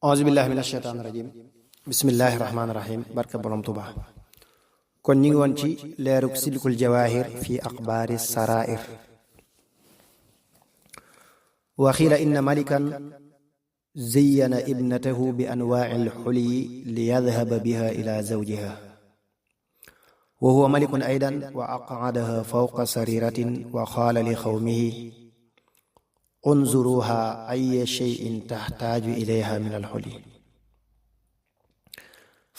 auzu billahi min asheytaani rajim bismillahi rahmaani rahim barka borom tuba kon ñi ngi woon ci leerug silkul jawahir fi axbaari sarair wa xiila inna malikan zayyana ibnatahu bi anwaaci alxulyi liyadhaba biha ila zawjiha wa huwa malikun aydan wa aqcadaha fawqa sariratin wa qaala li xawmihi unzuruha ayya shay'in taxtaaju ilayha min alxuli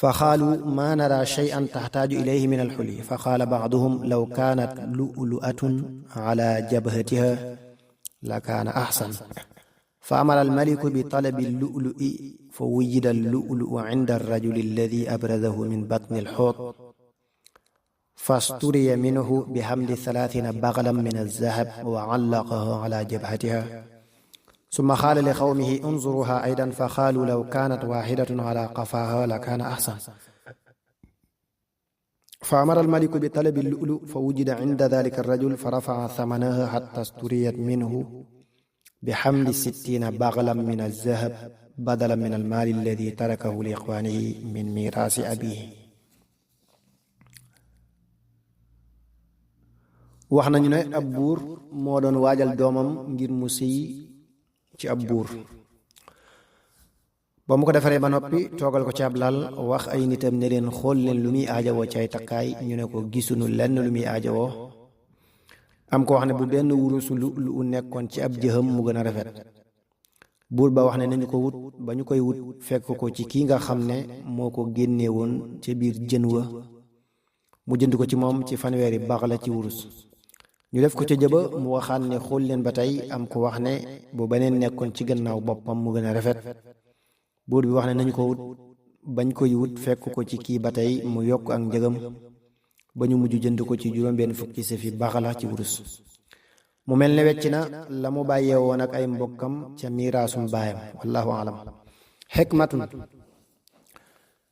fa qaalu ma nara shay'an taxtaaju ilayhi min alxuli fa qaala bacduhum law kaanat lu'lu'atun ala jabhatiha la kaana axsan fa amara almaliku bi talabi allu'lu'i fa wujida allu'lu'u cinda alrajuli alladi abradahu min batni alxuut فاستري منه بحمل 30 بغلا من الذهب وعلقه على جبهتها ثم قال لقومه انظروها أيضا فقالوا لو كانت واحدة على قفاها لكان أحسن فأمر الملك بطلب اللؤلؤ فوجد عند ذلك الرجل فرفع ثمنها حتى استريت منه بحمل 60 بغلا من الذهب بدلا من المال الذي تركه لإخوانه من ميراث أبيه. wax nañu ne ab buur moo doon waajal doomam ngir mu sëy ci ab buur ba mu ko defaree ba noppi toogal ko ci ab lal wax ay nitam ne leen xool leen lu muy aajowoo ci ay takkaay ñu ne ko gisuñu lenn lu muy aajowoo am ko wax ne bu benn wurusu lu nekkoon ci ab jëxam mu gën a rafet buur ba wax ne nañu ko wut ba ñu koy wut fekk ko ci kii nga xam ne moo ko génnee woon ca biir jën wa mu jënd ko ci moom ci fanweeri baax la ci wurus ñu def ko ca jëba mu waxaan ne xool leen ba tey am ko wax ne bu beneen nekkoon ci gannaaw boppam mu gën a rafet buur bi wax ne nañu ko wut bañ koy wut fekk ko ci kii ba tey mu yokk ak njëgam ba ñu mujj jënd ko ci juróom-benn fukki safi baxala ci wurus mu mel ne wecc na la mu bàyyee woon ak ay mbokkam ca miiraasum baayam wallahu alam. xikmatun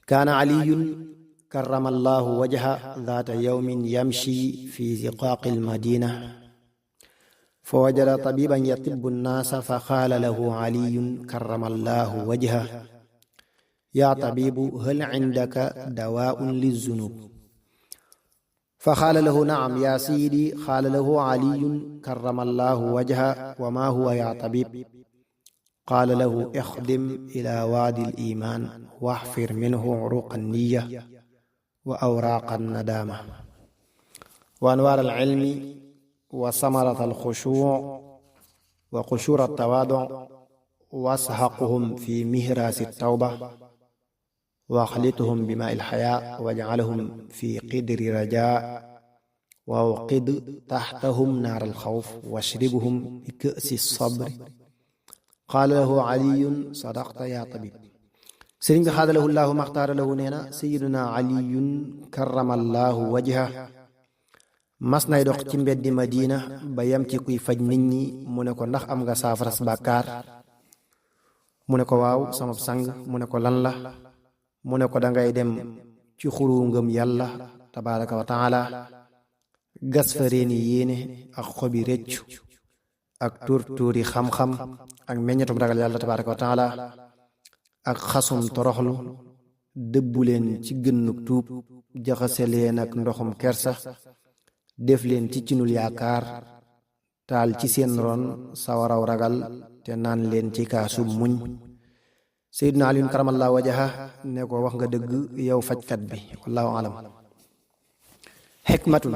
kaana aliyun karrama allahu wajha daata yawmin yamshi fi ziqaaqi almadina fa wajada tabiban yatibbu nnaasa fa qaala lahu aliyun karrama allahu wajha yaa tabibu hal indaka dawaa'un lizzunub fa qaala lahu naam yaa sayyidi qaala lahu aliyun karrama allahu wajha wa ma huwa yaa tabib qaala lahu ixdim ila waadi aliman waxfir minhu uruqa anniya wa awraaq annadaama wa anwaar alcilmi wa samarat alxushuuc wa qushur altawaaduc wasxaquhum fi mihraasi altawba wa axlituhum bimaa alxayaa wajcalhum fi qidri rajaa wa awqid taxtahum naar alxawf washribhum bi ka'si sabri qaala lahu caliyun sadaqta yaa tabib. sëriñ bi xaadalahu llaahu maxtaara lahu nee na sayiduna aliyun karamallahu wajha mas nay dox ci mbeddi madina ba yam ci kuy faj nit ñi mu ne ko ndax am nga saafaras bàkkaar mu ne ko waaw sama sang mu ne ko lan la mu ne ko dangay dem ci xuru ngëm yàlla tabaraka wa taala gas fa reeni yéene ak xobi réccu ak tuuri xam-xam ak meññetum ragal yàlla tabaraka wa taala ak xasum toroxlu dëbbu leen ci gënnuk tuub jaxase leen ak ndoxum kersa def leen ci cinul yaakaar taal ci seen ron sawaraw ragal te naan leen ci kaasub muñ. Seydina Aliyun karamallahu wajha ne ko wax nga dëgg yow fajkat bi wallahu alam. xikmatun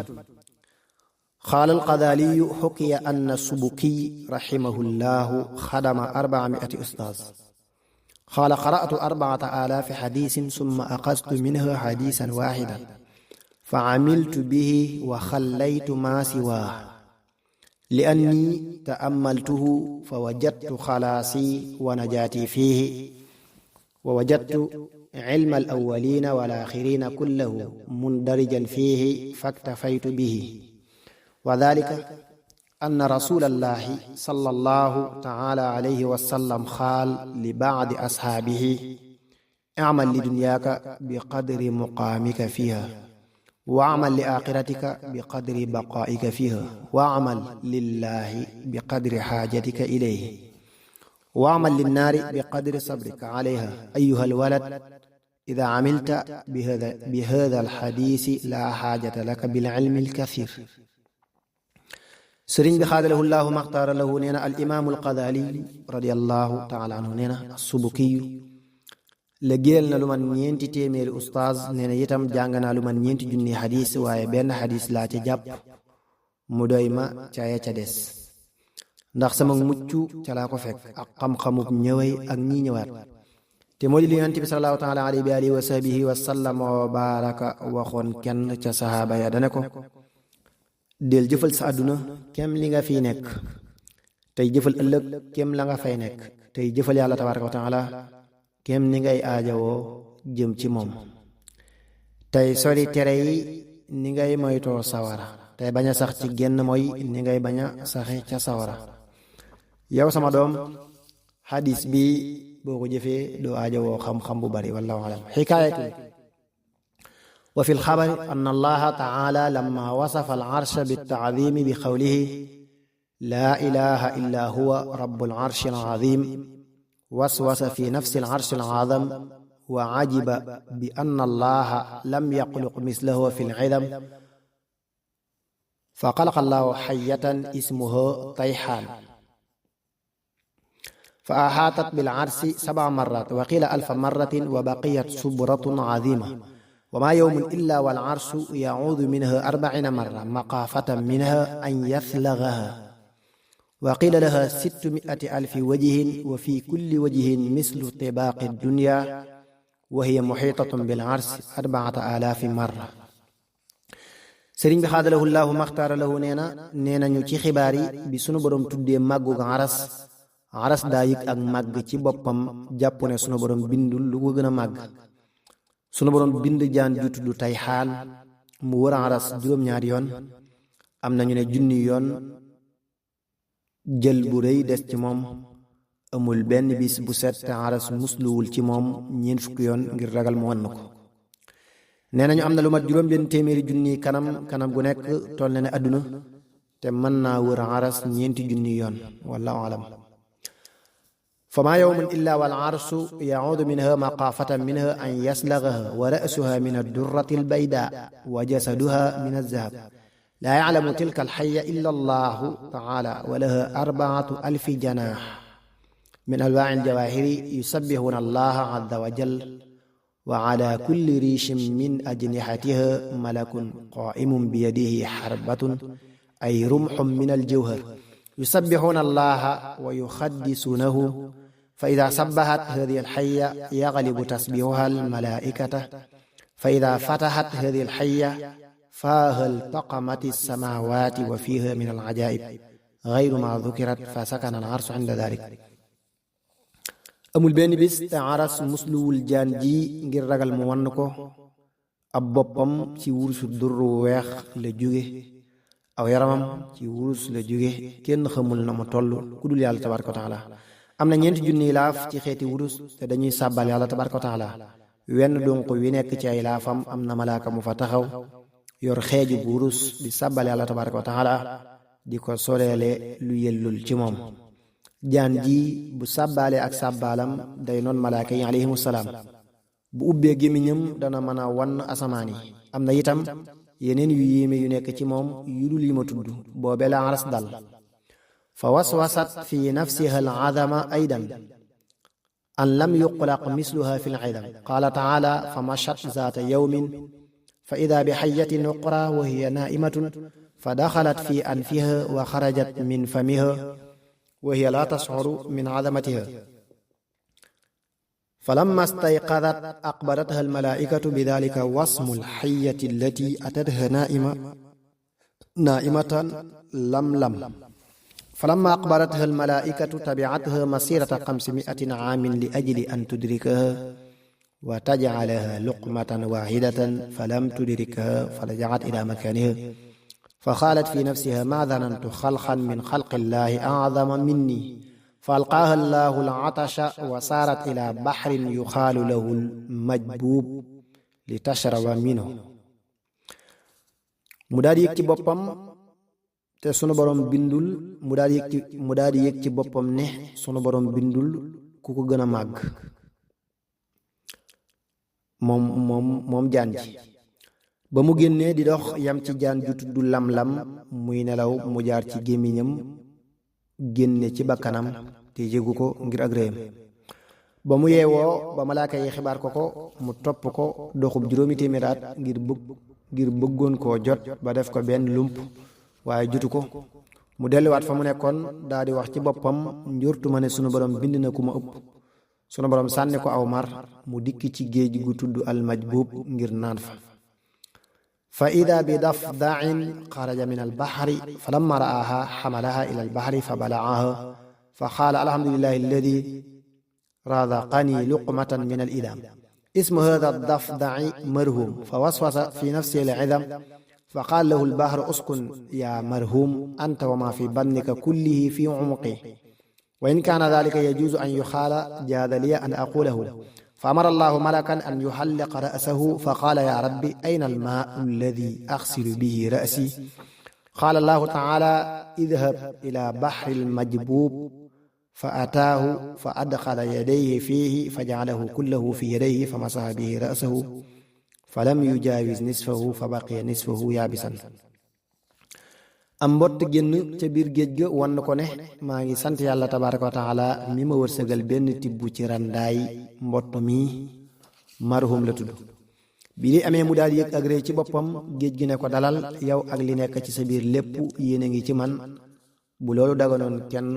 qaala alqadaaliyu xukiya anna subukiy raximahu llahu xadama 400 ustaaz قال قرأت 4000 حديث ثم أخذت منها حديثا واحدا فعملت به وخليت ما سواه لأني تأملته فوجدت خلاصي ونجاتي فيه ووجدت علم الأولين والآخرين كله مندرجا فيه فاكتفيت به وذلك أن رسول الله صلى الله تعالى عليه وسلم قال لبعض أصحابه اعمل لدنياك بقدر مقامك فيها واعمل لآخرتك بقدر بقائك فيها واعمل لله بقدر حاجتك إليه waamal linnaari bi qadri sabrika alayha ayuha alwalad ida amilta bi hada alxadisi la xaajata laka bil ilmi alkathir. sëriñ bi xaadalahu llahu maxtaara lahu nee na al imaamu alqadaali radiallahu taala anhu nee na subukiyu liggéeyal na lu man ñeenti téeméeri ustaaz nee na itam jàng naa lu man ñeenti junni xadis waaye benn xadis laa ca jàpp mu doy ma ca ya ca des ndax sama mucc ca laa ko fekk ak xam-xamub ñëway ak ñi ñëwaat te moo di li yonent bi sallallahu taala alayhi wa alihi wa sahbihi wa sallam wa baraka waxoon kenn ca sahaaba ya dane ko del jëfal sa àdduna kem li nga fiy nekk tey jëfal ëllëg kem la nga fay nekk tey jëfal yàlla tabaraka wa taala kem ni ngay aajawoo jëm ci moom tey sori tere yi ni ngay moytoo sawara tey bañ a sax ci genn mooy ni ngay bañ a saxe ca sawara. yow sama doom xadis bi boo ko jëfee doo aajawoo xam-xam bu bari wallahu alam. xikaayatu wa fi lxabari an allaha taala lamma wasafa alarsha biltaadimi bi qawlihi laa ilaha illa huwa rabu alarshi alazim waswasa fi nafsi alarshi alazam wa ajiba bi an allaha lam yaxluq mislahu fi lidam fa xalaqa allahu xayatan ismuhu tayxaan fa axaatat bilarshi 7 marat wa qila 1000 maratin wa baqiyat subratun azima wa ma yawmun illa walarshu yacuudu minha 40 mara maqaafatan minha an yaslagaha wa qila laha 600,000 wajhin wa fi kulli wajhin mislu tibaaqi dunya wa hiya muxiitatun bilarshi 4,000 mara. sëriñ bi xaadalahu llahu maxtaara lahu nee nañu ci xibaar yi bi sunu borom tuddee màggug aras daa yëg ak màgg ci boppam jàpp ne sunu borom bindul lu ko gën a màgg. sunu borom bind jaan ju tudd tayxaan mu wër aras juróom-ñaari yoon am nañu ne junni yoon jël bu rëy des ci moom amul benn bis bu set te aras musluwul ci moom 40 yoon ngir ragal mu wann ko. nee nañu am na lu mat juróom benn téeméeri junni kanam gu nekk toll na ne àdduna te mën naa wër aras 4 junni yoon wallahu alam. fa maa yawmun illa wal arshu yacuudu minha maqaafatan minha an yaslagaha wa ra'suha min addurrati albayda wa jasaduha min alzahab laa yaclamu tilka alxaya illa allahu taala wa laha 4,000 janaax min anwaaci aljawaahiri yusabbixuuna allaha azza wa jal wa ala kulli riishin min ajnihatiha malakun qaa'imun biyadihi xarbatun ay rumxun min aljawhar yusabbixuuna allaha wa yuxaddisuunahu fa ida sabbahat hadihi alxaya yaglibu tasbiixuha almalaaikata fa ida fatahat hadihi alxaya faaha iltaqamat alsamaawaati wa fiiha min alajaa'ib gayru ma dukirat fa sakana alarshu inda dalik. amul benn bis te aras musluwul jaan ji ngir ragal mu wann ko ab boppam ci wurusu durru weex la jóge aw yaramam ci wurus la jóge kenn xamul na mu toll ku dul yàlla tabaraka wa taala. am na 4 junniy laaf ci xeeti wurus te dañuy sàbbal yàlla tabaraka wa taala. wenn dunq wi nekk ci ay laafam am na malaaka mu fa taxaw yor xeeju bu wurus di sàbbal yàlla tabaraka wa taala di ko soleele lu yellul ci moom. jaan ji bu sàbbaale ak sàbbaalam day noon malaaka yi alayhimu salaam bu ubbee gémmiñam dana mën a wann asamaan yi. am na itam yeneen yu yéeme yu nekk ci moom yu dul yi ma tudd boobe la aras dal. fa waswasat fi nafsiha al'azama aydan an lam yuqlaq misluha fi al'idam qaala taala fa mashat zaata yawmin fa ida bi xayatin uqra wa hiya naa'imatun fa daxalat fi anfiha wa xarajat min famiha wa hiya laa tash'uru min 'azamatiha falamma istayqadat aqbalatha almalaa'ikatu bidhalika wasmu alhayyati allati atatha naa'imatan lamlam falamma aqbalatha almalaa'ikatu tabi'atha masirata 500 'aamin li ajli an tudrikaha wa taj'alaha luqmatan waahidatan falam tudrikha faraja'at ila makaniha فقالت في نفسها ما ظننت خلقا من خلق الله أعظم مني فألقاها الله العطش وصارت إلى بحر يقال له المجبوب لتشرب منه mu daal di yëg ci boppam te sunu borom bindul mu daal di yëg ci boppam ne sunu borom bindul ku ko gën a màgg moom jaan ji. ba mu génnee di dox yam ci jaan ju tudd lam-lam muy nelaw mu jaar ci gémmiñam génne ci bakkanam te yëgu ko ngir ak réyam. ba mu yeewoo ba malaaka yi xibaar ko mu topp ko doxub 700 at ngir bëggoon koo jot ba def ko benn lump waaye jotu ko. mu delluwaat fa mu nekkoon daa di wax ci boppam njortuma ne sunu borom bind na ku ma ëpp. sunu borom sànni ko aw mar mu dikk ci géej gu tudd almajbuub ngir naan fa ida bi dafdain xaraja min albahri fa lamma ra'aha xamalaha ila albahri fa balaaha fa qaala alhamdulillahi alladi razaqani luqmatan min alidam ismu hada dafdai marhum fa waswasa fi nafsi alidam fa qaala lahu albahru uskun ya marhum anta wa ma fi batnika kullihi fi umuqi wa in kaana dalika yajuuzu an yuxaala jaada liya an aqulahu fa amara allahu malakan an yuxalliqa ra'sahu fa qaala ya rabbi ayna almaau alladi axsilu bihi ra'si qaala allahu taala idhab ila baxri almajbuub fa ataahu fa adxala yadayhi fiihi fa jacalahu kullahu fi yadayhi fa masaha bihi ra'sahu fa lam yujaawis nisfahu fa baqiya nisfahu yaabisan. am mbott génn ca biir géej ga wan ko ne maa ngi sant yàlla tabaaraka wa taala mi ma wërsëgal benn tibb ci randaay mbott mi marhum la tudd. bi li amee mu daal yëg ak rëy ci boppam géej gi ne ko dalal yow ak li nekk ci sa biir lépp yéen a ngi ci man bu loolu daganoon kenn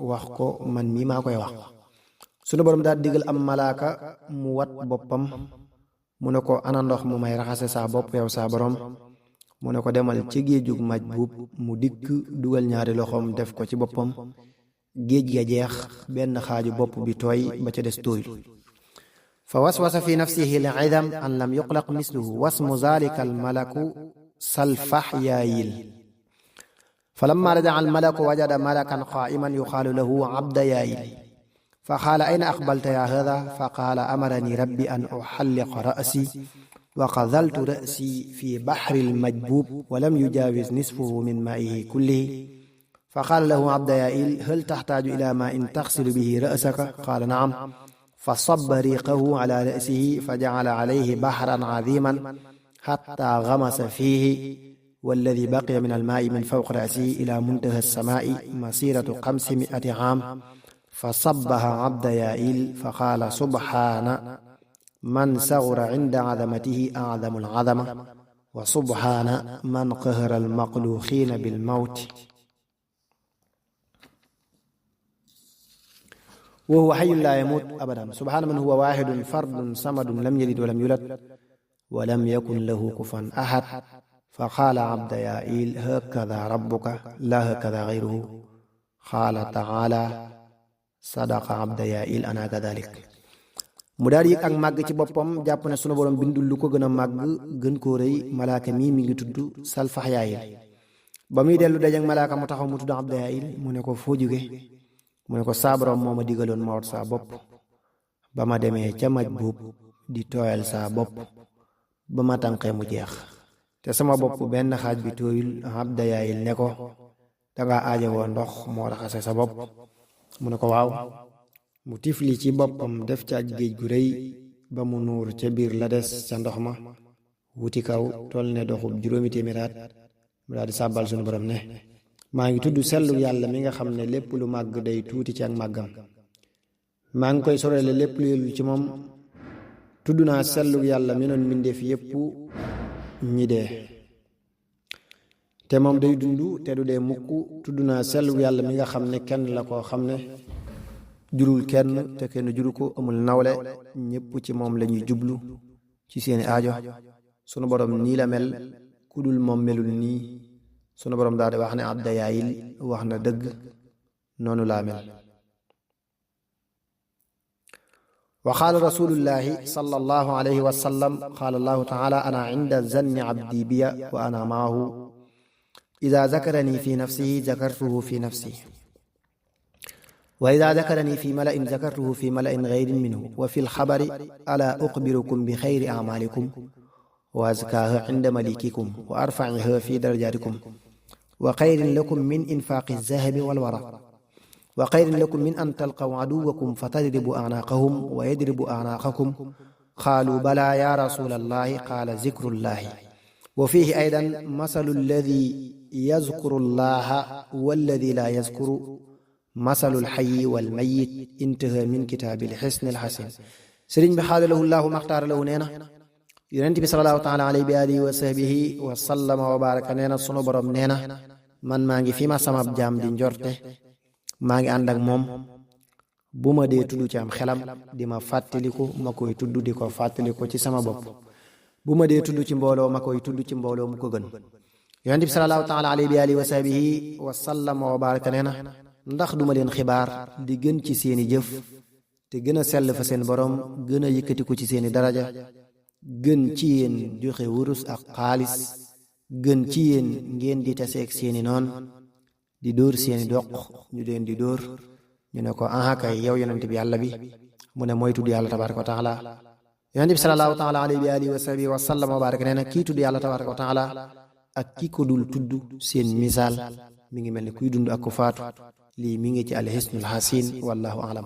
wax ko man mii maa koy wax. sunu borom daal digal am malaaka mu wat boppam mu ne ko ana ndox mu may raxase saa bopp yow saa borom. mu ne ko demal ci géejug Majbuub mu dikk dugal ñaari loxoom def ko ci boppam géej ga jeex benn xaaju bopp bi tooy ba ca des tooyul. fa waswasa fi nafsihi al-idam an lam yuqlaq misluhu wasmu zalika al-malaku salfaxyaayil fa lamma rajaca al-malaku wajada malakan qaa'iman yuqaalu lahu abdayaayil fa qaala ayna aqbalta ya haadha fa qaala amarani rabbi an uxalliqa ra'si wa qadaltu ra'si fi baxri almajbuub wa lam yujaawis nisfahu min maa'ihi kullihi fa qaala lahu abdayaa'il hal taxtaaju ila maa'in taxsilu bihi ra'saka qaala na'am fa sabba riiqahu ala ra'sihi fa jacala calayhi baxran cadiiman xatta gamasa fiihi walladi baqiya min almaa'i min fawqi ra'sihi ila muntaha alsamaa'i masiratu 500 caam fa sabbaha abdayaa'il fa qaala subhaana man saxura inda azamatihi azamu alazama wa subhaana man qahara almaxluuqiina bilmawti wa huwa xayyun laa yamuut abadan subhaana man huwa waaxidun fardun samadun lam yalid wa lam yulad wa lam yakun lahu kufuwan ahad fa qaala abdayaa'il hakada rabbuka laa hakada gayruhu qaala taala sadaqa abdayaa'il ana kadalik. mu daal yëg ak màgg ci boppam jàpp ne sunu borom bindul lu ko gën a màgg gën koo rëy malaaka mii mi ngi tudd salfaxyaayil. ba muy dellu dajak malaaka mu taxaw mu tudd abdayaayil mu ne ko foo jóge mu ne ko saa borom moo ma digaloon ma wat saa bopp ba ma demee ca Majbuub di tooyal saa bopp ba ma tànqee mu jeex te sama bopp benn xaaj bi tooyul. abdayaayil ne ko danga aajowoo ndox moo raxase sa bopp mu ne ko waaw. mu tifli ci boppam def ca ak géej gu rëy ba mu nuur ca biir la des ca ndox ma wuti kaw toll ne doxub 700 at mu daal di sàbbal sunu borom ne maa ngi tudd sellu yàlla mi nga xam ne lépp lu màgg day tuuti ci ak màggam maa ngi koy sorele lépp lu yellu ci moom. tudd naa sellu yàlla mi noon mbindeef yépp ñi dee te moom day dund te du dee mukk. tudd naa sellu yàlla mi nga xam ne kenn la koo xam ne jurul kenn te kenn juru ko amul nawle ñépp ci moom lañuy jublu ci seeni aajo. sunu borom nii la mel ku dul moom melul nii. sunu borom daal di wax ne abdayaayil wax na dëgg noonu laa mel. wa qaala rasulullahi sallallahu alayhi wa sallam qaala allahu taala ana inda zanni abdi biya wa ana maahu ida zakarani fi nafsihi zakartuhu fi nafsi wa ida zakarani fi mala'in zakartuhu fi mala'in gayrin minhu wa fi lxabari ala uxbirukum bi xayri amalikum wa azkaaha inda malikikum wa arfaciha fi darajatikum wa xayrin lakum min infaaqi zahabi wal waraq wa xayrin lakum min an talqaw aduwakum fa tadribu anaaqahum wa yadribu anaaqakum qaalu bala ya rasulallahi qaala zikrullahi wa fiihi aydan masalu alladi yazkuru llaha walladi la yazkuru masalul xayyi wal mayit intaha min kitaabil xisnil xasin sëriñ bi xaadalahu llahu maxtaara lahu nee na yonent bi salallaahu taala alayhi bi alihi wa sahbihi wa sallama wa baraka nee na sunu borom nee na man maa ngi fi ma sama jaam di njorte maa ngi ànd ak moom bu ma dee tudd ci am xelam di ma fàttaliku ma koy tudd di ko fàttaliku ci sama bopp bu ma dee tudd ci mbooloo ma koy tudd ci mbooloo mu ko gën yonent bi salallaahu taala alayhi bi alihi wa sahbihi wa sallama wa baraka nee na ndax duma leen xibaar di gën ci seeni jëf te gën a sell fa seen borom gën a yëkkatiku ci seeni daraja gën ci yéen joxe wurus ak xaalis gën ci yéen ngeen di taseeg seeni noon di dóor seeni doq ñu leen di dóor ñu ne ko aha kay yow yonent bi yàlla bi mu ne mooy tudd yàlla tabaraka wa taala yonent bi salallaahu taala alayhi wa alihi wa sahbihi wa sallam wa baraka nee na kii tudd yàlla tabaraka wa taala ak ki ko dul tudd seen misaal mi ngi mel ni kuy dund ak ku faatu lii mi ngi ci alxisnul xasin wallahu alam